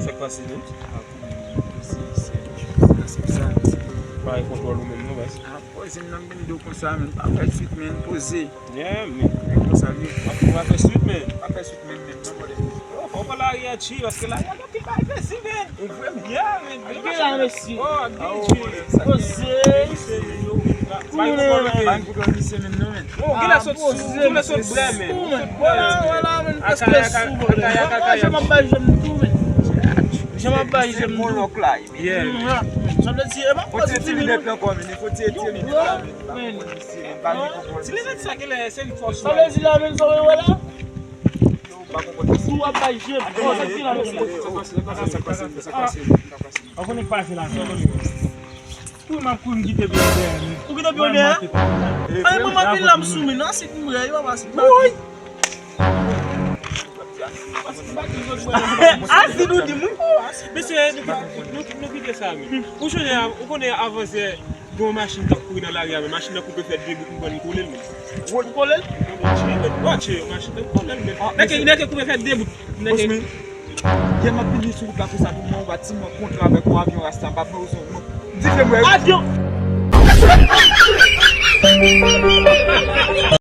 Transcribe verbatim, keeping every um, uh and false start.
Sa k pase menm? Pare kontwòl ou menm non, baz. Ah, poze m nan m vin di w konsa, men pa fè swit, men poze. Yeah, men. Men konsa, men. Pa fè swit, men. Pa fè swit, men, men, non, brother. Yo, fò w pran lari a chill, paske lari a gen pil bagay fè si, men. E vre, men. Yeah, men. Gen la, mesye. Oh, gen chill. Poze. Ban m kontwòl misye menm non, men. Bon, gen la sot sou, gen la sot brè, men. Vwala, vwala, men, prèske sou, brother. Jan m ap bay jèm tou, men. Jan m ap bay jèm tou. Yeah. Sa vle di, e pa fò ti ti minit. Fò ti ti minit la, men. Ti minit sa gen lè, se li fò sou. Sa vle di la, men, sa w wè la? Tou ap bay jèm. Sa k di la, mesye? Sa pase, sa pase, sa pase, sa pase. Ou konnen k pase la, sa konnen. Tou m ap kouri m kite byonè. Ou kite byonè? Ay, mwen m ap vin la m sou men. Nan si m rèy, papa, si. Woy! Asid ou di m wi. Mesye, nou, nou, nou kite sa, men. Ou konnen, ou konnen avan se gen yon machin k ap kouri nan lari a, men machin nan koupe fè de bout, m pran m kole l, men. Ou kole l? Watch it, machin nan kole l, men. Nèg, nèg koupe fè de bout. Nèg. Yè m ap vini sou wout la konsa pou mwen, ou pa ti mwen kontre avèk yon avyon rasta, m pa pran ou sou non. Dife mwen. Avyon!